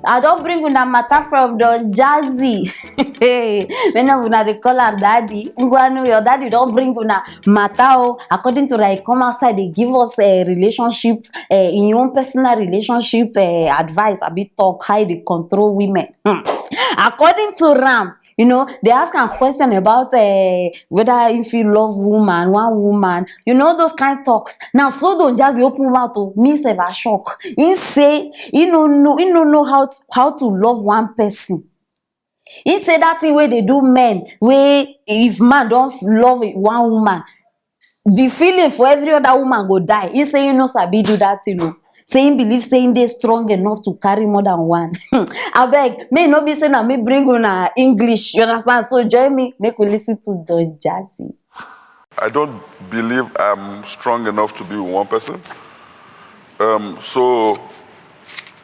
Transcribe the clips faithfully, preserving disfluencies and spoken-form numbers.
I don bring una matter from Don Jazzy. Hey, many of una dey call am daddy. Ngwanu, your daddy don bring una matter o. According to, like, come outside, dey give us a relationship, uh, in your own personal relationship, uh, advice, abi talk how you dey control women. Hmm. According to Ram, you know, they ask am question about, uh, whether if you love woman, one woman, you know, those kind talks. Now, so Don Jazzy open mouth to me, sef, I shock. He say he no know, he no know how to, how to love one person. He say that thing wey dey do men, wey if man don love one woman, the feeling for every other woman go die. He say he no sabi do that thing o. Say he believe say he dey strong enough to carry more than one. Abeg, may no be say na me bring una English, you understand? So join me, make we listen to Don Jazzy. I don't believe I'm strong enough to be with one person. Um, so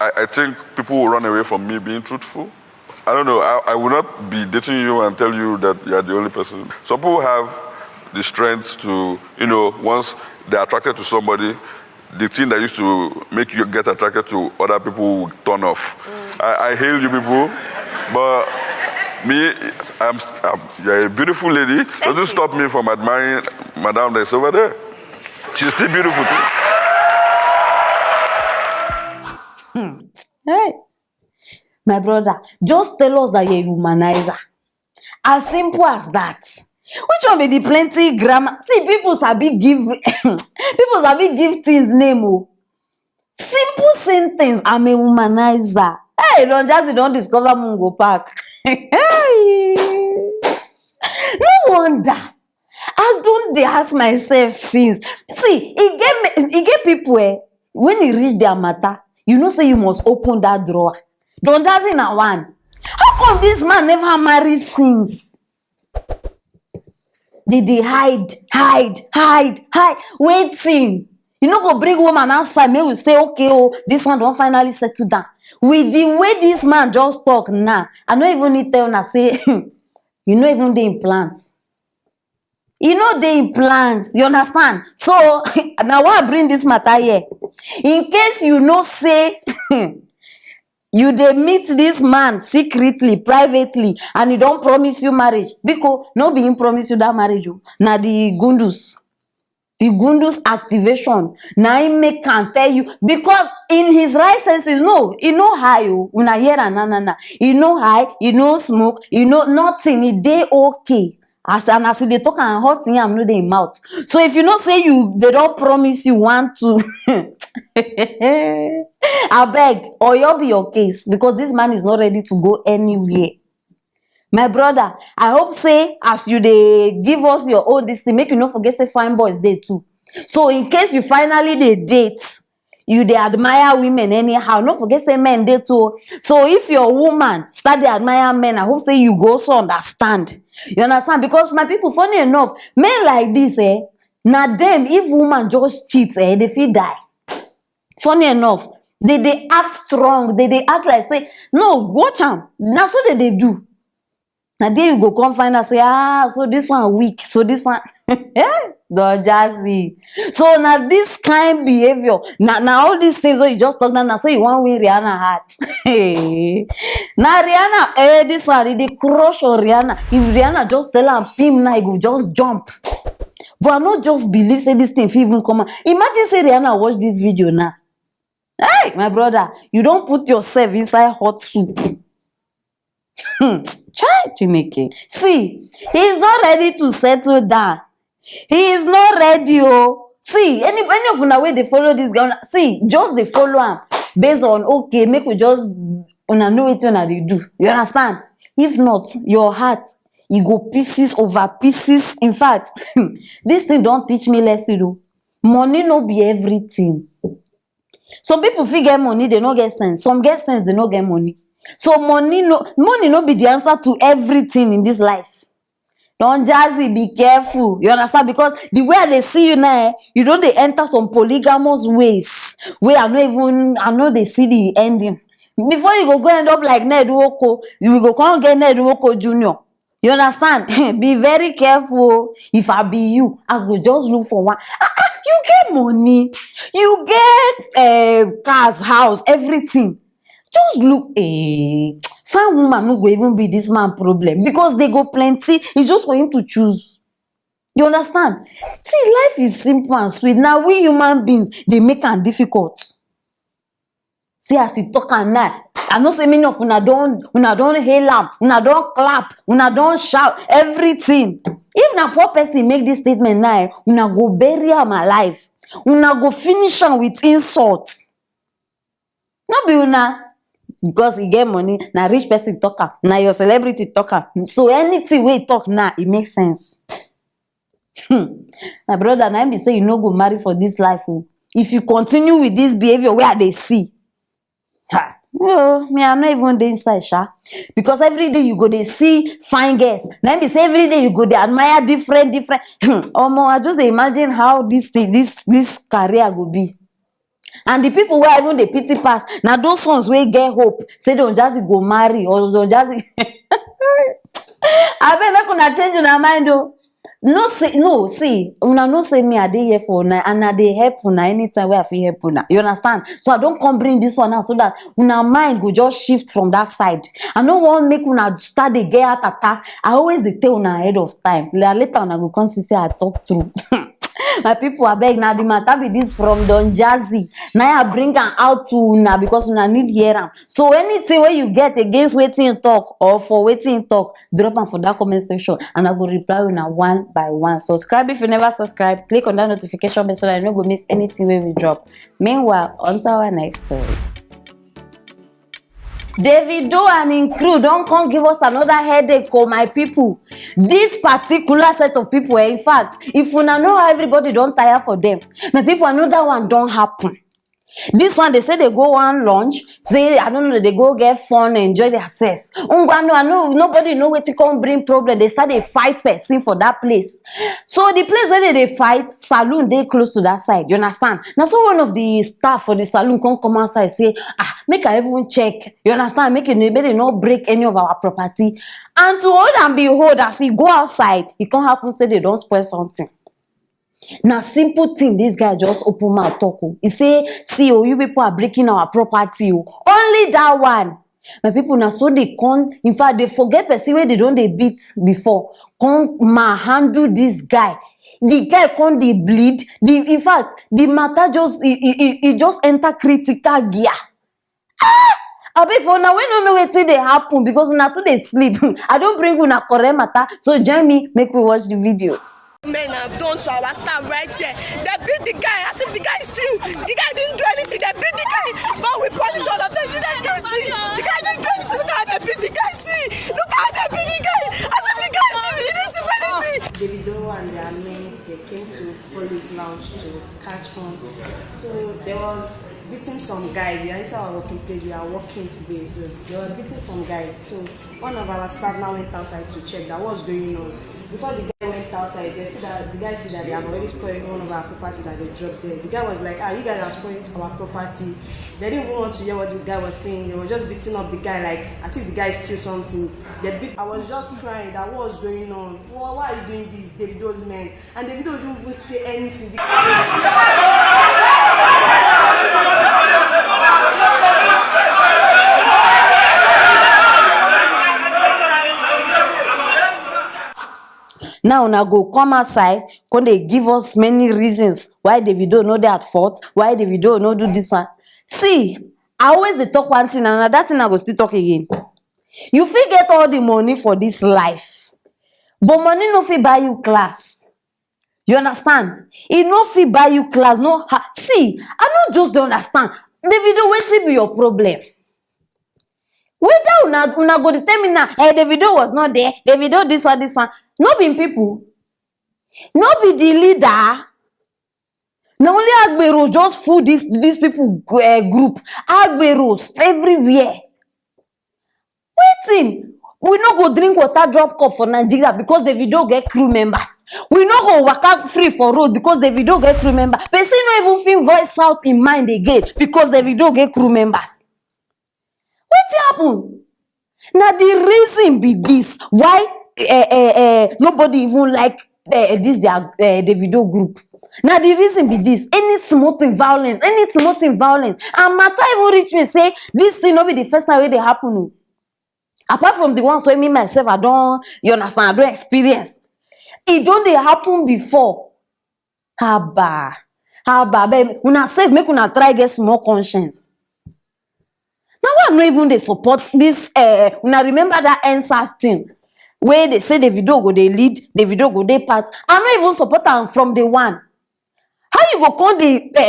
I, I think people will run away from me being truthful. I don't know. I, I will not be dating you and tell you that you are the only person. Some people have the strength to, you know, once they're attracted to somebody, the thing that used to make you get attracted to other people will turn off. I, I hail you people, but me, I'm, I'm, you're a beautiful lady. Doesn't stop me from admiring Madame that's over there. She's still beautiful too. Hey, my brother, just tell us that you're a womanizer. As simple as that. Which one be the plenty grammar? See, people sabi give people sabi give things name o. Simple sentence, I'm a womanizer. Hey, Don Jazzy don discover Mungo Park. Hey. No wonder. I don dey ask myself since. See, e get me- e get people, eh, when e reach their matter, you know say you must open that drawer. Don Jazzy na one. How come this man never marry since? They dey hide, hide, hide, hide. Waiting. You no go bring woman outside, make we say, okay, oh, this one don finally settle down. With the way this man just talk now, I no even need tell una say you no even dey in plans. You no dey in plans, you understand? So now why I bring this matter here? In case you know say you dey meet this man secretly, privately, and he don promise you marriage, biko, no be him promise you that marriage o. Na the gundus, the gundus activation, na him make am tell you, because in his right senses, no, he no high o. Una hear am na na na. He no high, he no smoke, he no nothing. He dey okay. As and as he dey talk, and hot yam no dey him mouth. So if you know say you they don promise you one two, abeg, oyo be your case, because this man is not ready to go anywhere. My brother, I hope say as you dey give us your old this thing, make you no forget say fine boys dey too. So in case you finally dey date, you dey admire women anyhow, no forget say men dey too. So if your woman start dey admire men, I hope say you go also understand. You understand? Because my people, funny enough, men like this, eh, na them, if woman just cheat, eh, they fit die. Funny enough, they dey act strong, they dey act like say, no, watch am. Na so they dey do. Na there you go come find out say, ah, so this one weak, so this one. Don Jazzy. So na this kind behavior, na na all these things wey you just talk now, na so you wan win Rihanna heart. Na Rihanna, eh, this one, e dey crush on Rihanna. If Rihanna just tell am pim now, e go just jump. But I no just believe say this thing fit even come out. Imagine say Rihanna watch this video now. Hey, my brother, you don put yourself inside hot soup. Hmm. Chai, Chineke. See, he is not ready to settle down. He is not ready o. See, any any of una wey dey follow this guy, una- see, just dey follow am based on, okay, make we just, una know wetin una dey do. You understand? If not, your heart, e go pieces over pieces. In fact, this thing don teach me lesson o. Money no be everything. Some people fit get money, they no get sense. Some get sense, they no get money. So money no money no be the answer to everything in this life. Don Jazzy, be careful. You understand? Because the way I dey see you now, eh, you don dey enter some polygamous ways wey I no even I no dey see the ending. Before you go go end up like Ned Nwoko, you go come get Ned Nwoko Junior. You understand? Be very careful o. If I be you, I go just look for one. Ah, ah, you get money, you get uh, cars, house, everything. Just look, eh, fine woman no go even be this man problem, because they go plenty. It's just for him to choose. You understand? See, life is simple and sweet. Now we human beings, they make am difficult. See as he talk am now. I know say many of una don, una don hail am, una don clap, una don shout, everything. If na poor person make this statement now, eh, una go bury am alive. Una go finish am with insult. No be una, because e get money, na rich person talk am, na your celebrity talk am. So anything wey e talk now, e make sense. Hmm. My brother, na im be say you no go marry for this life o. If you continue with this behavior wey I dey see, ha, no, me, I no even dey inside, sha. Because every day you go dey see fine girls. Na im be say every day you go dey admire different, different. Hmm. Omo, I just dey imagine how this thing, this, this career go be. And the people wey I even dey pity pass, na those ones wey get hope say Don Jazzy go marry, or Don Jazzy. Abeg, make una change una mind o. No say, no, see, una know say me, I dey here for una, and I dey help una anytime wey I fit help una. You understand? So I don come bring this one now so that una mind go just shift from that side. I no wan make una start dey get heart attack. I always dey tell una ahead of time. La-, later una go come see say I talk true. My people, abeg, na the matter be this from Don Jazzy. Na I bring am out to una because una need hear am. So anything wey you get against wetin he talk or for wetin he talk, drop am for that comment section and I go reply una one by one. Subscribe if you never subscribe. Click on that notification bell so that you no go miss anything wey we drop. Meanwhile, on to our next story. Davido and im crew don come give us another headache, oh my people. This particular set of people, eh, in fact, if una know how everybody don tire for them, my people, another one don happen. This one, they say they go one lunch, say, I don't know, they go get fun, enjoy themselves. Ngwa, no, I know, nobody know wetin come bring problem. They start dey fight person for that place. So the place where they dey fight, saloon dey close to that side. You understand? Now, so one of the staff for the saloon come come outside say, ah, make I even check. You understand? Make it, make they not break any of our property. And to hold and behold, as he go outside, it can't happen say they don't spoil something. Now, simple thing, this guy just open mouth talk. Oh. He say, see, oh, you people are breaking our property. Oh. Only that one. My people, now so they come. In fact, they forget person where they don't they beat before. Come ma handle this guy. The guy come dey bleed. The, in fact, the matter just, e, e, e, e just enter critical gear. Ah! Abi for una wey no know wetin dey happen because una too dey sleep. I don bring una correct matter, so join me, make we watch the video. Men have done to our staff right here. They beat the guy as if the guy is still, the guy didn't do anything. They beat the guy. But we punish all of them. You guys can see. The guy didn't do anything. Look how they beat the guy. See. Look how they beat the guy. As if the guy didn't, he didn't do anything. Davido and their men, they came to Folly's Lounge to catch fun. So there was beating some guy. We are inside our working place. We are working today. So they were beating some guys. So one of our staff now went outside to check that what's going on. Before the guy went outside, they see that the guy see that they have already spoiled one of our property that they dropped there. The guy was like, ah, you guys have spoiled our property. They didn't even want to hear what the guy was saying. They were just beating up the guy like as if the guy steal something. They beat. I was just crying that what's going on. Why, why are you doing this, Davido's men? And Davido didn't even say anything. Now una go come outside, come dey give us many reasons why Davido no dey at fault, why Davido no do this one. See, I always dey talk one thing and na that thing I go still talk again. You fit get all the money for this life, but money no fit buy you class. You understand? E no fit buy you class. No, ha, see, I no just dey understand. Davido, wetin be your problem? Whether una, una go dey tell me now, eh, Davido was not there, Davido this one, this one. No be im people. No be the leader. Na only agbero just full this, these people, eh, group. Agberos everywhere. Wetin? We no go drink water drop cup for Nigeria because Davido get crew members. We no go waka free for road because Davido get crew member. Person no even fit voice out im mind again because Davido get crew members. Wetin happen? Na the reason be this. Why, eh, eh, eh, nobody even like, eh, this their, eh, Davido group? Na the reason be this: any small thing violence, any small thing violence. And matter even reach me say this thing no be the first time wey dey happen o. Apart from the ones wey me myself I don, you understand, I don experience, e don dey happen before. Haba, haba, abeg una sef, make una try get small conscience. Na why I no even dey support this. Uh, una remember that N sars thing wey dey say Davido go dey lead, Davido go dey part? I no even support am from the one. How you go come dey uh,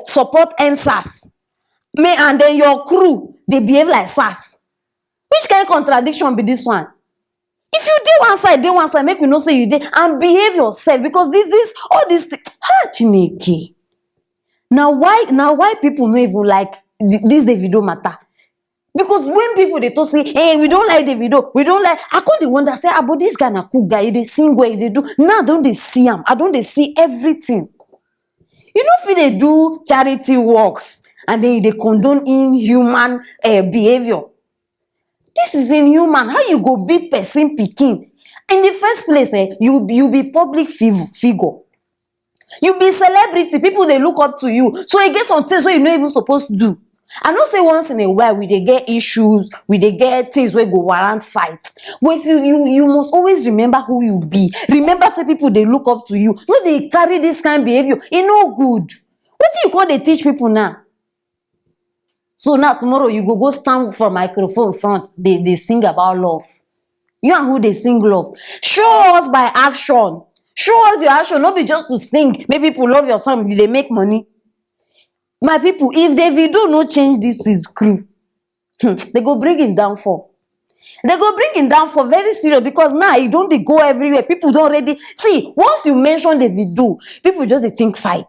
uh, support N sars, me, and then your crew dey behave like sars? Which kind contradiction be this one? If you dey one side, dey one side, make we know say you dey, and behave yourself, because this this all this thing, ha, Chineke. Na why, na why people no even like th- this Davido matter? Because when people dey talk say, hey, we don't like Davido, we don't like, I come dey wonder say, ah, but this guy na cool guy, he dey sing well, he dey do. Now I don dey see am, I don dey see everything. You no fit dey do charity works and then you dey condone inhuman uh, behavior. This is inhuman. How you go beat person pikin? In the first place, eh, you you be public fiv- figure. You be celebrity. People dey look up to you. So e get some things wey you no even suppose do. I know say once in a while we dey get issues, we dey get things wey go warrant fight. But if you you you must always remember who you be. Remember say people dey look up to you. No dey carry this kind behavior. E no good. Wetin you come dey teach people now? So now tomorrow you go go stand for microphone front, dey dey sing about love. You and who dey sing love? Show us by action. Show us your action. No be just to sing, make people love your song, you dey make money. My people, if Davido no change this his crew, hmm, they go bring him downfall. They go bring him downfall very serious, because now he don dey go everywhere. People don already see. Once you mention Davido, people just dey think fight.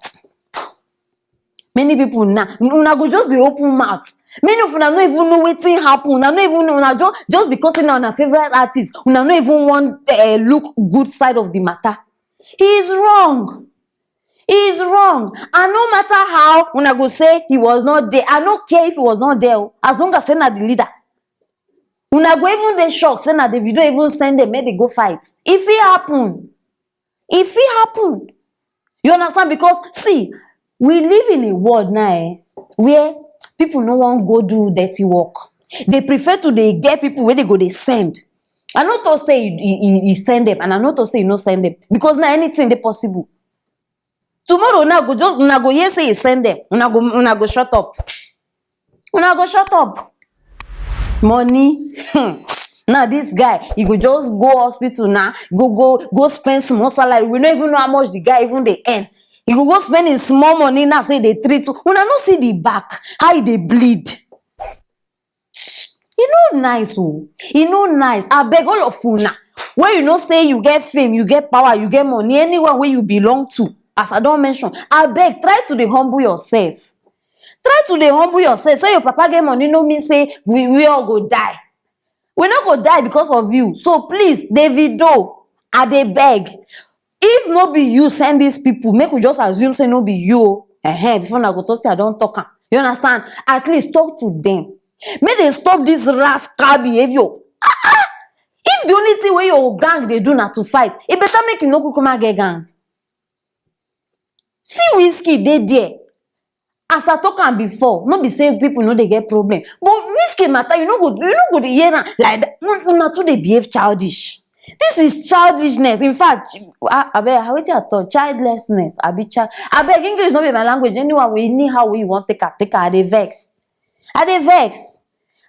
Many people now, una go just dey open mouth. Many of una no even know wetin happen. Una no even know. Una just just because say na una favourite artist, una no even wan uh, look good side of the matter. He is wrong. He is wrong. And no matter how una go say he was not there, I no care if he was not there o, as long as say na the leader. Una go even dey shock say na Davido even send them make they go fight. E fit happen. E fit happen. You understand? Because see, we live in a world now eh, where people no wan go do dirty work. They prefer to dey get people wey they go dey send. I no talk say he, he, he send them, and I no talk say he no send them, because now anything dey possible. Tomorrow una go just una go hear say he send them, una go una go shut up. Una go shut up. Money. Hmm. Now this guy, he go just go hospital now, go go go spend small salary. We no even know how much the guy even dey earn. He go go spend him small money now, say they treat. Una no see the back, how he dey bleed. E no nice o. E no nice. Abeg, all of una, when you know say you get fame, you get power, you get money, anywhere where you belong to, as I don mention, abeg, try to dey humble yourself. Try to dey humble yourself. Say your papa get money no mean say we we all go die. We no go die because of you. So please, Davido, I dey beg. If no be you send these people, make we just assume say no be you o. Ehen, before una go talk say I don talk am. You understand? At least talk to them. Make they stop this rascal behavior. Ah, ah! If the only thing wey your gang dey do na to fight, e better make you no kukuma get gang. See Wizkid dey there. As I talk am before, no be say people no dey get problem. But Wizkid matter, you no go you no go dey hear am like that. Una too dey behave childish. This is childishness. In fact, abeg, wetin I talk? Childlessness. Abi child. Abeg, English no be my language. Anyhow wey you wan take am, take am. I dey vex. I dey vex.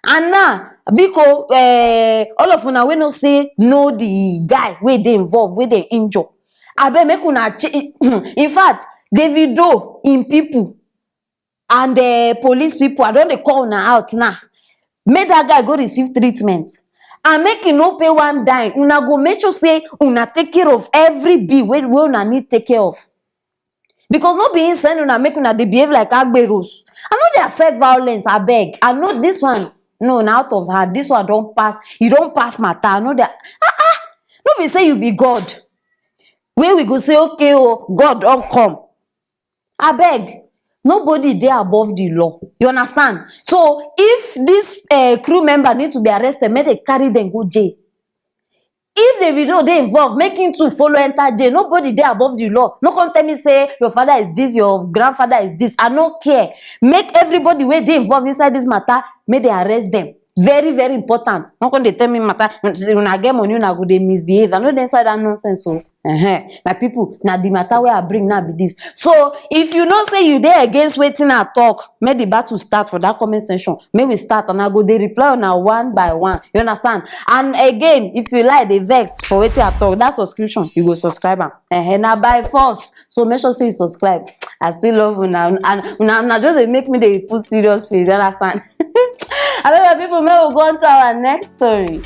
And now, biko, eh, all of una wey no say know the guy wey dey involved, wey dey injure. Abeg, make una ch- in fact, Davido in people and uh, police people, I don dey call una out now. Make that guy go receive treatment and make e no pay one dime. Una go make sure say una take care of every bill wey wey una need take care of. Because no be him send una make una dey behave like agberos. I no dey accept violence, abeg. I know this one, no, na out of hand. This one don pass, e don pass matter. I no dey, ah ah, no be say you be God. Wey we go say, okay o, God don come. Abeg, nobody dey above the law. You understand? So if this uh, crew member need to be arrested, make they carry them go jail. If Davido dey involved, make him too follow enter jail. Nobody dey above the law. No come tell me say your father is this, your grandfather is this. I no care. Make everybody wey dey involved inside this matter, make they arrest them. Very, very important. No come dey tell me matter. Una get money, una go dey misbehave. I no dey inside that nonsense o. Uh-huh. My people, na the matter wey I bring now be this. So if you know say you dey against wetin I talk, make the battle start for that comment section. Make we start, and I go dey reply una one by one. You understand? And again, if you like, dey vex for wetin I talk, that subscription, you go subscribe am. Uh-huh. Na by force. So make sure say you subscribe. I still love una, and una, una just dey make me dey put serious face. You understand? Abeg, my people, make we go on to our next story.